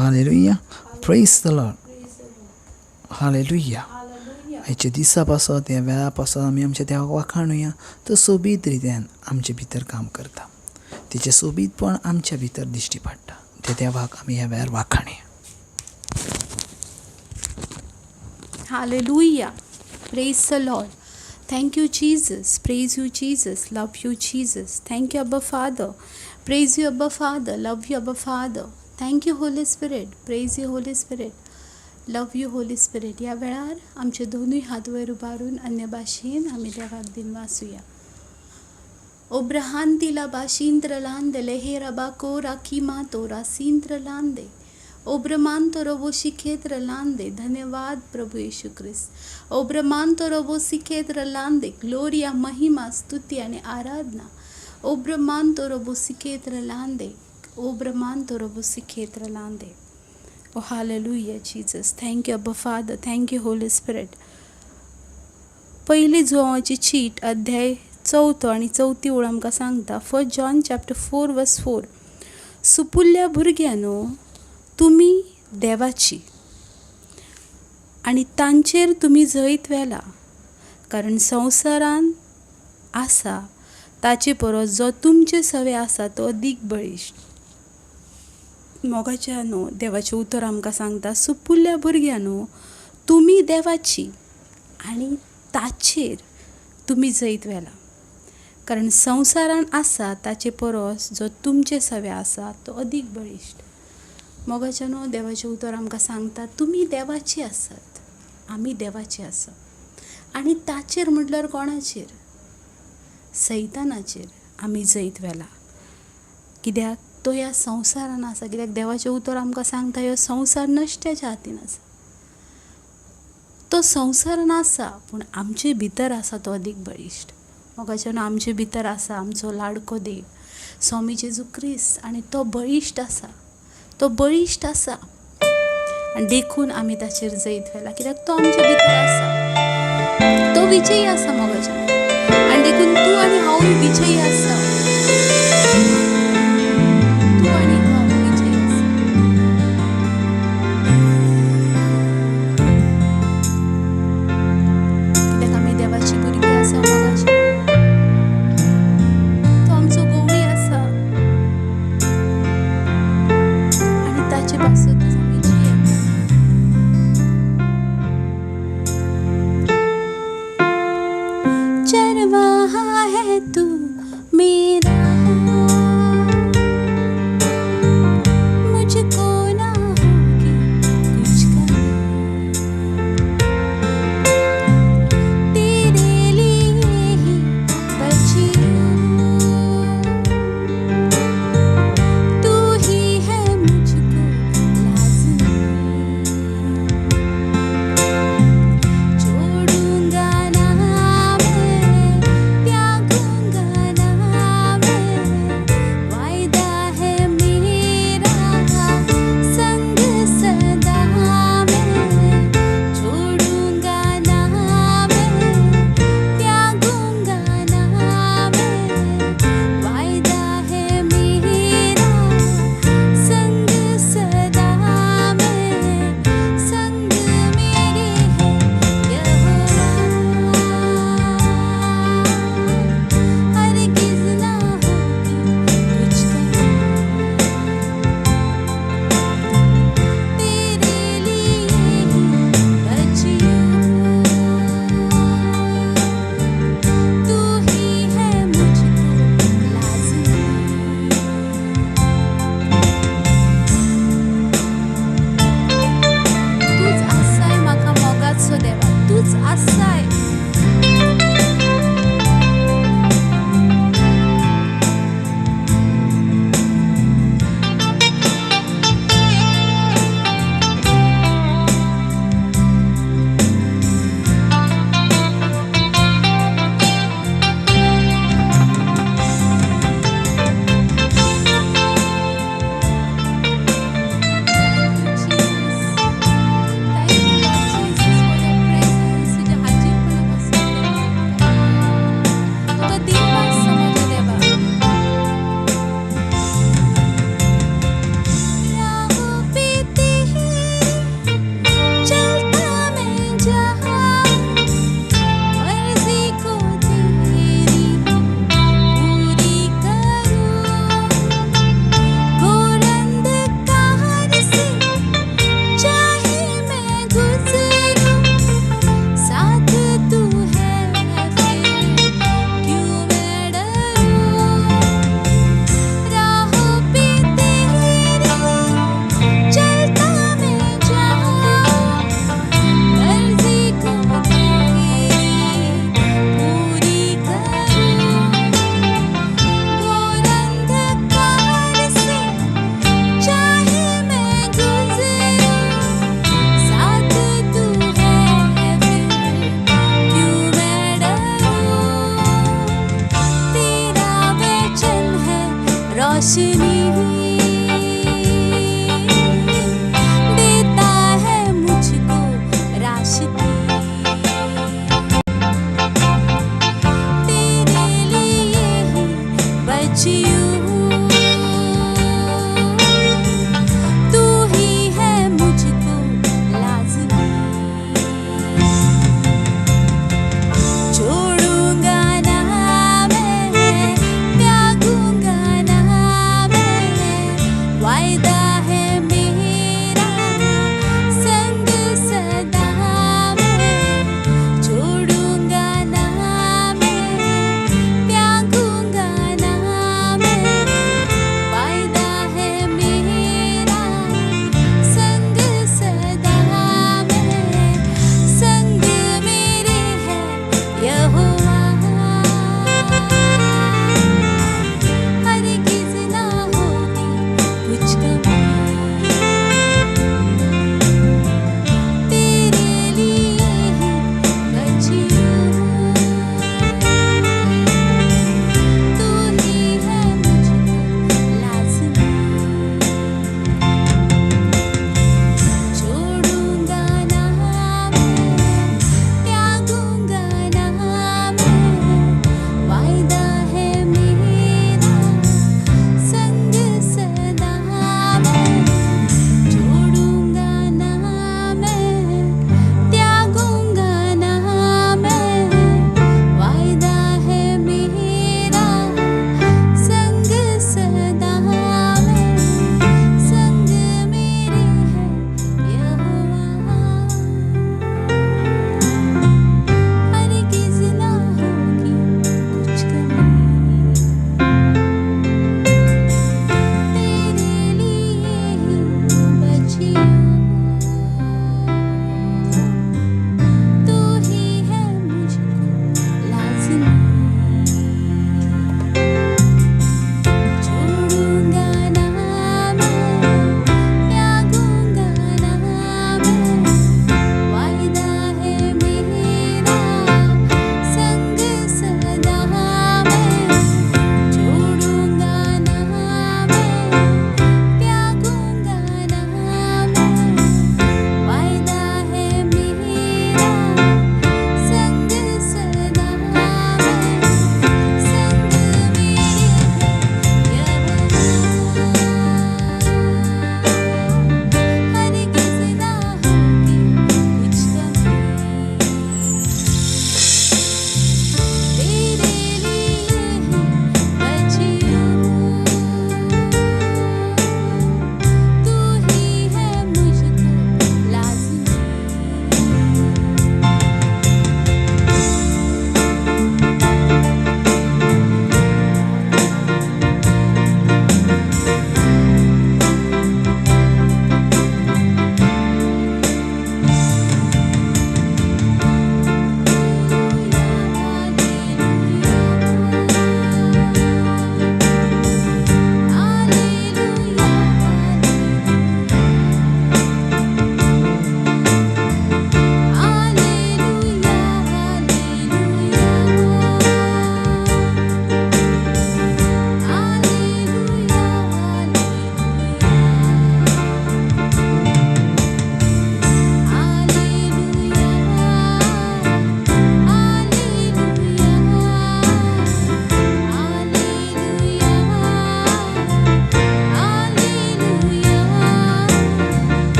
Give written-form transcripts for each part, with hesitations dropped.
Hallelujah, praise the Lord, hallelujah. आयच्या दिसा पासत, ह्या वेळा पासत आमी आमच्या देवाक वाखाणुया. तो सोबीत रित्यान आमचे भितर काम करता, तिचें सोबीतपण आमच्या भितर दिश्टी पडटा. त्या देवाक आमी ह्या वेळार वाखाणुया. Hallelujah. Praise the Lord. Thank you, Jesus. Praise you, Jesus. Love you, Jesus. Thank you, Abba Father. Praise you, Abba Father. Love you, Abba Father. Thank you, Holy Spirit. Praise you, Holy Spirit. Love you, Holy Spirit. ह्या वेळार आमचे दोनूय हात वयर उबारून अन्य भाशेन आमी देवाक दिनवासुया. ओब्रहांतिला बाशिंत्र लांदे लेहेरा कोरा किमा तोरा सिंत्र लांदे ओब्रमांतो रवो शिखेत्र लांदे. धन्यवाद प्रभू येशू ख्रिस्त. ओब्रमांतो रवो सिखेत्र लांदे. ग्लोरिया, महिमा, स्तुती आणि आराधना. ओब्रमांतो रवो सिखेत्र लांदे. ओब्रमांतो रवो सिखेत्र लांदे. ओ hallelujah Jesus. Thank you Abba Father. Thank you Holy Spirit. पयली जुवांची चीट अध्याय चवथो आनी चवथी ओळ आमकां सांगता. First John chapter 4 verse 4. सुपुल्ल्या भुरग्यांनो, तुमी देवाची आनी तांचेर तुमी जैत व्हेला, कारण संवसारान आसा ताचे परस जो तुमचे सवे आसा तो अदीक बळिश्ट. मोगाच्या न्हू, देवाचें उतर आमकां सांगता, सुपुल्ल्या भुरग्यांनो, तुमी देवाची आनी ताचेर तुमी जैत व्हेला, कारण संवसारान आसा ताचे परस जो तुमचे सवे आसा तो अदीक बळिश्ट. मोगाच्या न्हू, देवाचें उतर आमकां सांगता, तुमी देवाची आसात, आमी देवाची आसात. आनी ताचेर म्हटल्यार कोणाचेर? सैतानाचेर आमी जैत व्हेला. कित्याक? तो ह्या संवसारान आसा. कित्याक देवाचें उतर आमकां सांगता, ह्यो संवसार नश्ट्याच्या हातीन आसा. तो संवसारान आसा पूण आमचे भितर आसा तो अदीक बळिश्ट. मोगाच्या न्हू, आमचे भितर आसा आमचो लाडको देव स्वामी जेजू क्रिस्त, आनी तो बळिश्ट आसा, तो बळिश्ट आसा. आनी देखून आमी ताचेर जैत व्हेला, कित्याक तो आमचे भितर आसा, तो विजयी आसा. मोगाच्या आनी देखून तूं आनी हांवूय विजयी आसा. तूं आनी हांव विजयी आसा. कित्याक आमी देवाची भुरगीं आसा. मोगाच्या तो आमचो गवळी आसा आनी ताचे पासतूच आमी जियेता. चरवाहा है तू मेरा, मुझको ना होगी कुछ कमी, तेरे लिए ही बची हूँ, तू ही है मुझको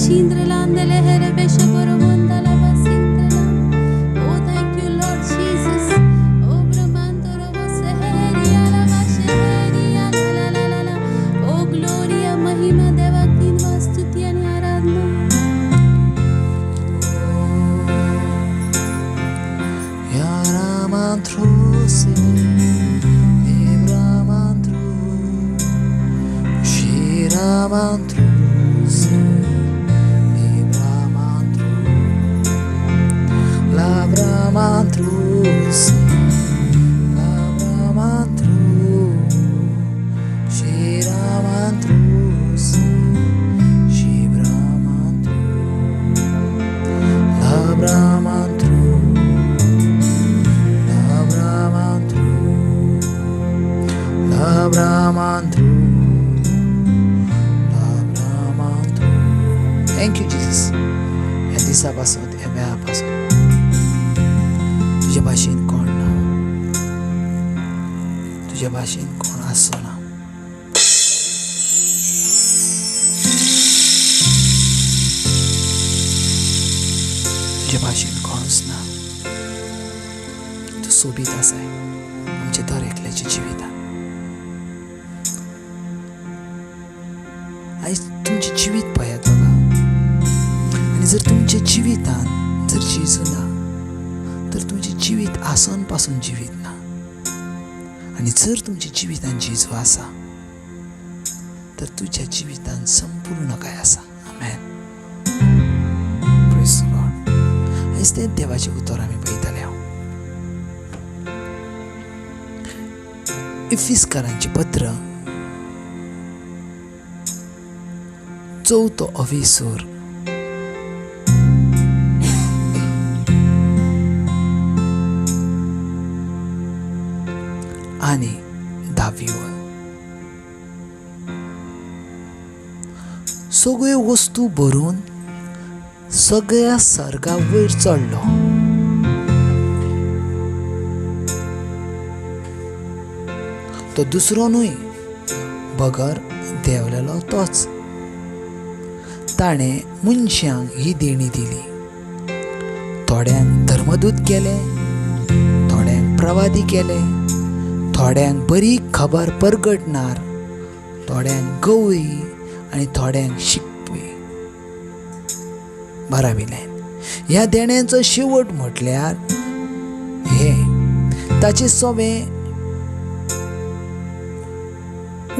Shindrelande leherebe shaborobonda lava sindralande. Oh, thank you, Lord Jesus. Oh, Brahmantorobo seheria lava sheheria la la la la. Oh, gloria, महिमा देवाक दिनवा स्तुती आनी आराधना. Yaramantrusi, Libramantru, Shiramantrusi, Libramantru, Labramantrusi, Labramantru, Shiramantrusi, Shibramantru, Labramantru, Labramantru, Labramantru, Labramantru. Thank you, Jesus. ह्या दिसा पासत, ह्या वेळा पासत तुज्या भाशेन कोण ना, तुज्या भाशेन कोण आसचो ना. तुज्या भाशेन कोणूच ना. तूं सोबीत आसाय आमच्या दर एकल्याच्या जिवितान. आयज तुमचें जिवीत पळयात बाबा, आनी जर तुमच्या जिवितान जर जेजू ना तर तुमचें जिवीत आसून पासून जिवीत ना. आनी जर तुमच्या जिवितान जेजू आसा तर तुज्या जिवितान संपूर्ण काय आसा. आमेन. Praise the Lord. आयज तें देवाचें उतर आमी पळयतले. हांव इफिस्करांचें पत्र चवथो अवेसूर आनी धावी वळ. सगळ्यो वस्तू भरून सगळ्या सर्गा वयर चडलो. तो दुसरो न्हय बगर देंवलेलो तोच. ताणें मनशांक ही देणी दिली. थोड्यांक धर्मदूत केले, थोड्यांक प्रवादी केले, थोड्यांक बरी खबर परगटणार, थोड्यांक गवळी आनी थोड्यांक शिकपी. बारावी लायन. ह्या देण्यांचो शेवट म्हटल्यार हे ताचे सवे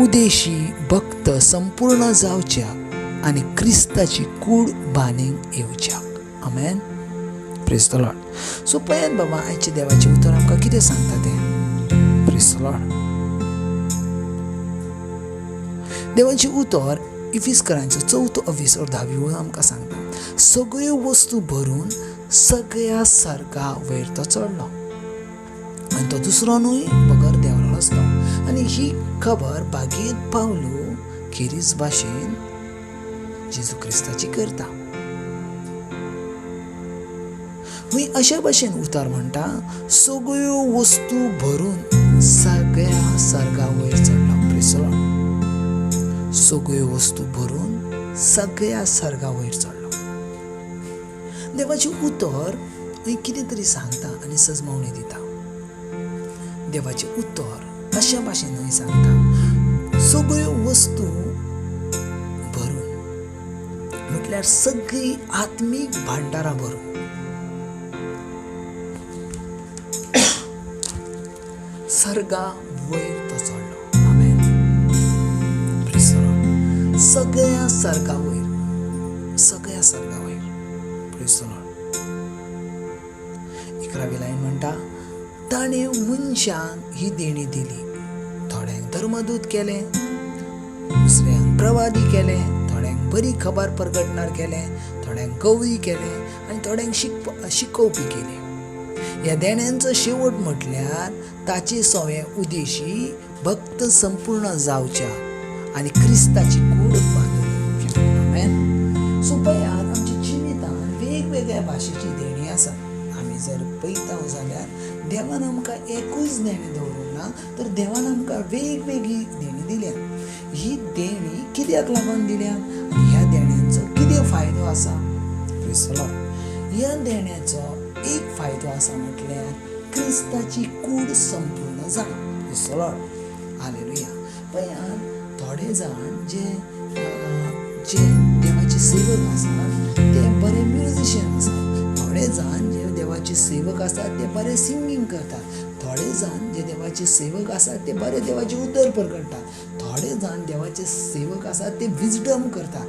उदेशी भक्त संपूर्ण जावच्याक आनी क्रिस्ताची कूड बांदींक येवच्याक. आमेन. Praise the Lord. सो पळयात बाबा, आयचें देवाचें उतर आमकां कितें सांगता तें. Praise the Lord. देवाचें उतर इफिस्करांचो चवथो अविसर धावी वळ आमकां सांगता, सगळ्यो वस्तू भरून सगळ्या सर्गा वयर तो चडलो आनी तो दुसरो न्हय बगर देवलो आसलो. आनी ही खबर बागेत पावलो खेरीज भाशेन जेजू क्रिस्ताची करता. हूंय अशे भाशेन उतर म्हणटा, सगळ्यो वस्तू भरून सगळ्या सर्गा वयर चडलो. Praise the Lord. सगळ्यो वस्तू भरून सगळ्या सर्गा वयर चडलो. देवाचें उतर हूंय कितें तरी सांगता आनी सजमावणी दिता. देवाचें उतर अशा भाशेन न्हय सांगता, सगळ्यो वस्तू भरून म्हटल्यार सगळीं आत्मीक भांडारां भरून. सर्गा वयर तो चडलो. आमेन. Praise the Lord. सगळ्या सर्गा वयर, सगळ्या सर्गा वयर. Praise the Lord. 11वी लायन म्हणटा, ताणें मनशांक ही देणी दिली. थोड्यांक धर्मदूत केले, दुसऱ्यांक प्रवादी केले, थोड्यांक बरी खबर परगटणार केले, थोड्यांक गवळी केले आनी थोड्यांक शिकोवपी केले. ह्या देण्यांचो शेवट म्हटल्यार ताचे सवे उदेशी भक्त संपूर्ण जावच्या आनी क्रिस्ताची कूड बांदून येवच्या. आमेन. सो पळयात, आमच्या जिवितांत वेगवेगळ्या भाशेची देणी आसात. आमी जर पळयता जाल्यार देवान आमकां एकूच देणें दवरूंक ना, तर देवान आमकां वेगवेगळी देणी दिल्या. ही देणी कित्याक लागून दिल्या आनी ह्या देण्यांचो कितें कितें फायदो आसा? Praise the Lord. ह्या देण्याचो एक फायदो आसा म्हटल्यार क्रिस्ताची कूड संपूर्ण जाता. Praise the Lord. Hallelujah. पळयात थोडे जाण जे जे देवाचे सेवक आसात ते बरे म्युजिशियन आसात, थोडे जाण जे देवाचे सेवक आसात ते बरे सिंगींग करतात, थोडे जाण जे देवाचे सेवक आसात ते बरे देवाचे उतर परगटतात, थोडे जाण देवाचे सेवक आसात ते विजडम करतात,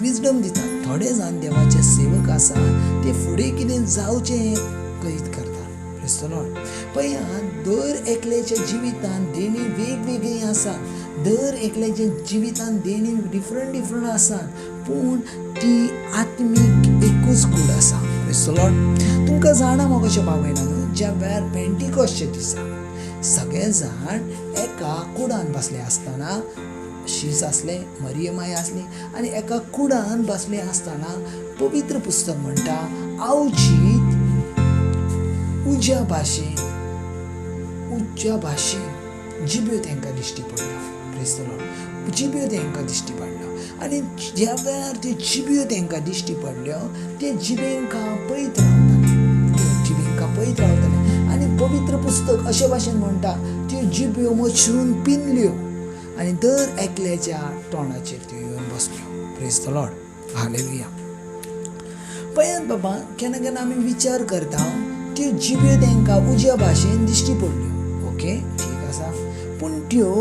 विजडम दितात, थोडे जाण देवाचे सेवक आसात ते फुडें कितें जावचें हें कळीत करतात. Praise the Lord. पळयात दर एकल्याच्या जिवितांत देणी वेगवेगळी आसात, दर एकल्याच्या जिवितांत देणी डिफरंट डिफरंट आसात, पूण ती आत्मीक एकूच कूड आसा. Praise the Lord. तुमकां जाणा मगो अशें भाव-भयणांनो, ज्या वेळार पेंटिकॉस्टच्या दिसा सगळे जाण एका कुडान बसले आसतना, शीस आसले, मरियमाय आसली आनी एका कुडान बसले आसतना पवित्र पुस्तक म्हणटा आवचीत उज्या भाशेन जिब्यो तांकां दिश्टी पडल्यो. Praise the Lord. जिब्यो तांकां दिश्टी पडल्यो आनी ज्या वेळार त्यो जिब्यो तांकां दिश्टी पडल्यो ते जिबेंकां पळयत रावताले, त्यो जिबेंकां पळयत रावताले आनी पवित्र पुस्तक अशे भाशेन म्हणटा त्यो जिब्यो मचरून पिनल्यो आनी दर एकल्याच्या तोंडाचेर त्यो येवन बसल्यो. Praise the Lord. Hallelujah. पळयात बाबा, केन्ना केन्ना आमी विचार करता त्यो जिब्यो तांकां उज्या भाशेन दिश्टी पडल्यो, ओके ठीक आसा, पूण त्यो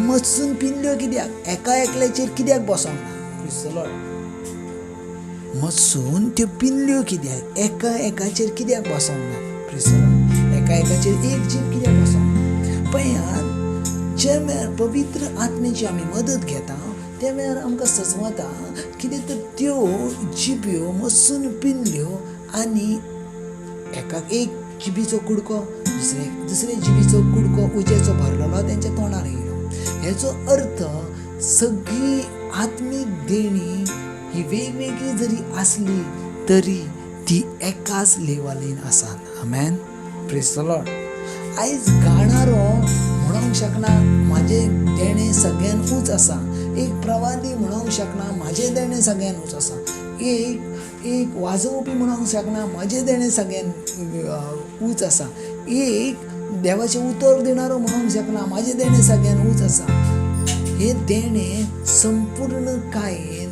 मचून पिनल्यो कित्याक? एका एकल्याचेर कित्याक बसोंक ना? Praise the Lord. मचून त्यो पिनल्यो कित्याक? एका एकाचेर कित्याक बसोंक ना? Praise the Lord. एका एकाचेर एक जीब कित्याक बसोंक ना? पळयात ज्या वेळार पवित्र आत्म्याची आमी मदत घेता त्या वेळार आमकां सजवता कितें तर त्यो जिब्यो मचून पिनल्यो आनी एकाक एक जिबीचो कुडको, दुसरे जिबीचो कुडको उज्याचो भरलेलो तेंच्या तोंडार येयलो. हेचो अर्थ सगळी आत्मीक देणी ही वेगवेगळी जरी आसली तरी ती एकाच लेवलीन आसा. आमेन. Praise the Lord. आयज गाणारो म्हणोंक शकना म्हाजें देणें सगळ्यान ऊंच आसा, एक प्रवादी म्हणोंक शकना म्हाजें देणें सगळ्यान ऊंच आसा, एक वाजोवपी म्हणोंक शकना म्हाजें देणें सगळ्यान ऊंच आसा, एक देवाचें उतर दिणारो म्हणोंक शकना म्हाजें देणें सगळ्यान ऊंच आसा. हें देणें संपूर्णकायेन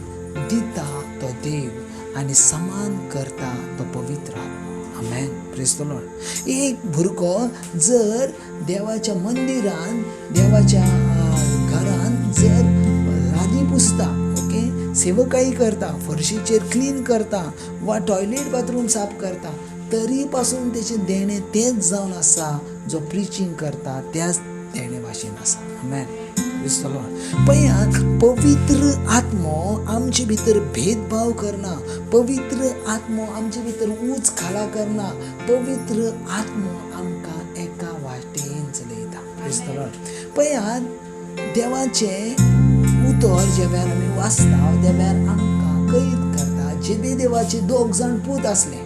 दिता तो देव आनी समान करता तो पवित्र आत्मो. आमेन. Praise the Lord. एक भुरगो जर देवाच्या मंदिरान, देवाच्या घरान जर लादी पुसता, ओके, सेवकाई करता, फरशीचेर क्लीन करता वा टॉयलेट बाथरूम साफ करता, तरी पासून तेचें देणें तेंच जावन आसा जो प्रिचींग करता त्याच देणे भाशेन आसा. आमेन. Praise the Lord. पळयात पवित्र आत्मो आमचे भितर भेदभाव करना, पवित्र आत्मो आमचे भितर ऊंच खाला करना, पवित्र आत्मो आमकां एका वाटेन चलयता. Praise the Lord. पळयात देवाचें उतर ज्या वेळार आमी वाचता त्या वेळार आमकां कळीत करता जेबेदेवाचे दोग जाण पूत आसले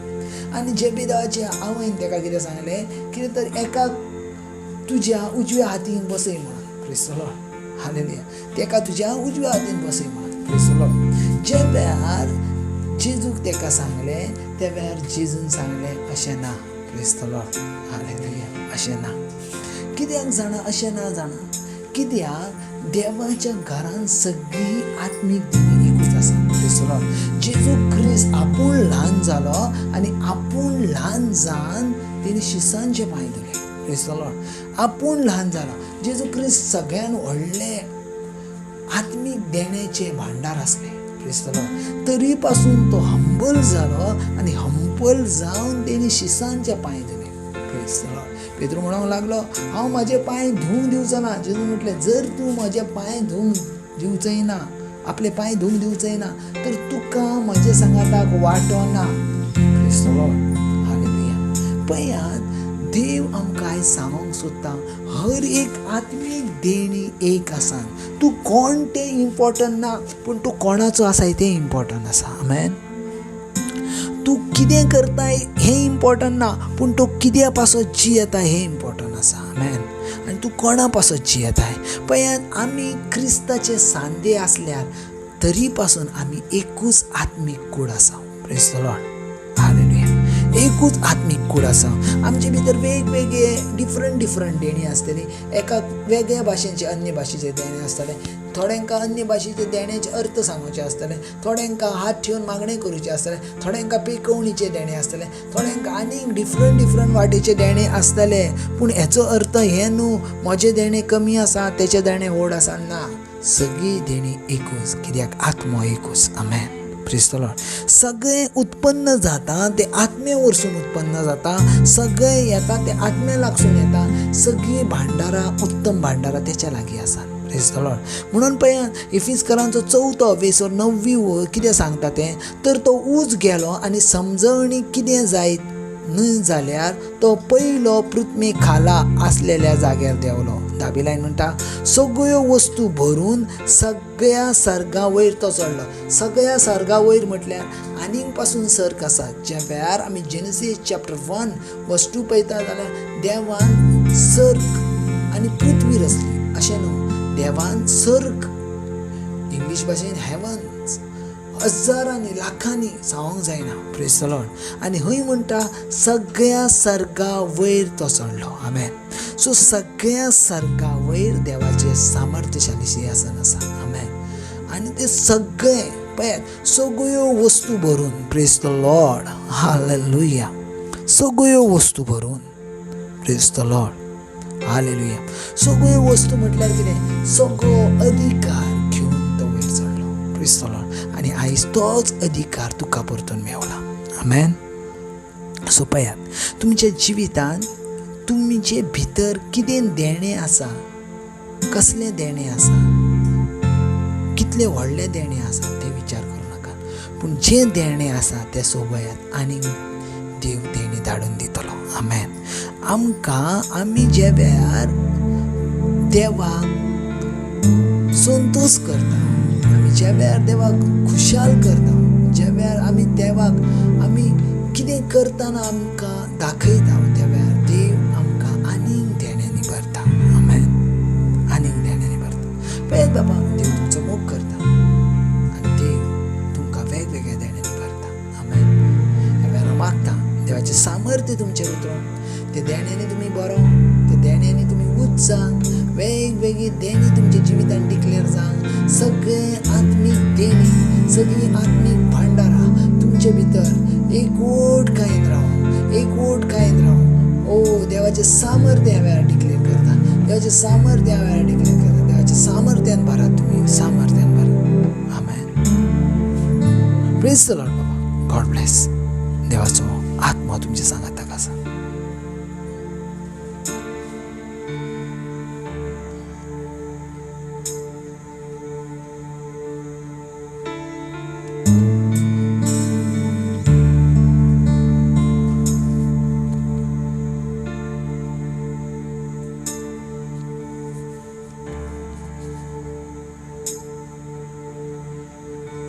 आनी जेबेदेवाचे आवयन ताका कितें सांगलें, कितें तर एका तुज्या उजव्या हातीन बसय म्हणून. Praise the Lord. Hallelujah. तेका तुज्या उजव्या हातीन बसय म्हणून. Praise the Lord. ज्या वेळार जेजूक तेका सांगलें त्या वेळार जेजून सांगलें अशें ना. Praise the Lord. Hallelujah. अशें ना. कित्याक जाणा अशें ना जाणा? कित्याक देवाच्या घरान सगळी आत्मीक देणी एकूच आसा. Praise the Lord. जेजू क्रिस्त आपूण ल्हान जालो आनी आपूण ल्हान जावन तेणी शिसांचे पांय धुले. Praise the Lord. आपूण ल्हान जालो. जेजू क्रिस्त सगळ्यान व्हडले आत्मीक देण्याचे भांडार आसले. Praise the Lord. तरी पासून तो हंबल जालो आनी हंबल जावन तेणी शिसांचे पांय धुले. Praise the Lord. पेद्रू म्हणूंक लागलो हांव म्हाजे पांय धुवंक दिवचो ना. जेजू म्हटलें जर तूं म्हाजे पांय धुवंक दिवचोय ना, आपले पांय धुवंक दिवचोय ना तर तुका म्हजे सांगाताक वांटो ना. Praise the Lord. Hallelujah. पळयात देव आमकां आयज सांगूंक सोदता हर एक आत्मीक देणी एक आसा. तूं कोण तें इम्पोर्टंट ना, पूण तूं कोणाचो आसा तें इम्पोर्टंट आसा. आमेन. तूं कितें करताय हें इम्पोर्टंट ना, पूण तूं कित्या पासत जियेता हें इम्पोर्टंट आसा. आमेन. आनी तूं कोणा पासत जियेताय? पळयात आमी क्रिस्ताचे सांदे आसल्यार तरी पासून आमी एकूच आत्मीक कूड आसा. Praise the Lord. Hallelujah. एकूच आत्मीक कूड आसा. आमचे भितर वेगवेगळे डिफरंट डिफरंट देणी आसतली. एका वेगळ्या भाशेचे अन्य भाशेचे देणे आसतले, थोड्यांकां अन्य भाशेचे देण्याचे अर्थ सांगचे आसतले, थोड्यांकां हात ठेवन मागणें करूचें आसतलें, थोड्यांकां पिकोवणीचे देणे आसतले, थोड्यांकां आनीक डिफरंट डिफरंट वाटेचे देणे आसतले. पूण हेचो अर्थ हें न्हू म्हजें देणें कमी आसा तेचें देणें व्हड आसा, ना, सगळीं देणी एकूच, कित्याक आत्मो एकूच. आमेन. Praise the Lord. सगळें उत्पन्न जाता तें आत्मे वरसून उत्पन्न जाता, सगळें येता तें आत्म्या लागसून येता, सगळीं भांडारां उत्तम भांडारां तेच्या लागीं आसात. Praise the Lord. म्हणून पळयात इफिसकरांचो 4 वेसो 9 वळ कितें सांगता तें, तर तो ऊंच गेलो आनी समजवणी कितें जायत न्हय जाल्यार तो पयलो पृथ्वी खाला आसलेल्या जाग्यार देंवलो. 10वी लायन म्हणटा सगळ्यो वस्तू भरून सगळ्या सर्गा वयर तो चडलो. सगळ्या सर्गा वयर म्हटल्यार आनीक पासून सर्ग आसा. ज्या वेळार आमी जेनेसीस चॅप्टर 1 verse 2 पळयता जाल्यार देवान सर्ग आनी पृथ्वी रचली अशें न्हू, देवान सर्ग, इंग्लीश भाशेन हेवन्स, हजारांनी लाखांनी सांगूंक जायना. Praise the Lord. आनी हय म्हणटा सगळ्या सर्गा वयर तो चडलो. आमेन. सो सगळ्या सर्गा वयर देवाचें सामर्थ्यशाली सिंहासन आसा. आमेन. आनी ते सगळे पळयात सगळ्यो वस्तू भरून. Praise the Lord. Hallelujah. सगळ्यो वस्तू भरून. Praise the Lord. Hallelujah. सगळ्यो वस्तू म्हटल्यार कितें, सगळो अधिकार घेवन तो वयर चडलो. Praise the Lord. आनी आयज तोच अधिकार तुका परतून मेवला. आमेन. सो पळयात तुमच्या जिवितांत तुमचे भितर कितें देणें आसा, कसलें देणें आसा, कितलें व्हडलें देणें आसा तें विचार करूं नाका, पूण जें देणें आसा तें सोबयात आनी देव देणें धाडून दितलो. आमेन. आमकां आमी ज्या वेळार देवाक संतोश करता, आमी ज्या वेळार देवाक खुशाल करता, ज्या वेळार आमी देवाक आमी कितें करतना आमकां दाखयता, त्या वेळार देव आमकां आनीक देण्यांनी भरता. आमेन. आनीक देण्यांनी भरता. पळयात बाबा, देव तुमचो मोग करता आनी देव तुमकां वेगवेगळ्या देण्यांनी भरता. आमेन. ह्या वेळार मागता देवाचें सामर्थ्य तुमचेर उतरोन, ते देण्यांनी तुमी बरो, ते देण्यांनी तुमी उंच जावन, वेगवेगळी देणी तुमच्या जिवितान डिक्लेर जावन, सगळे आत्मीक देणी, सगळीं आत्मीक भांडारां तुमचे भितर एकवट कायन रावो, एकवट कायन रावो. ओ देवाचें सामर्थ्य ह्या वेळार डिक्लेर करता, देवाचें सामर्थ्य ह्या वेळार डिक्लेर करता, देवाच्या सामर्थ्यान भरात, तुमी सामर्थ्यान भरात. आमेन. Praise the Lord बाबा. God bless. देवाचो आत्मो तुमचे सांगात.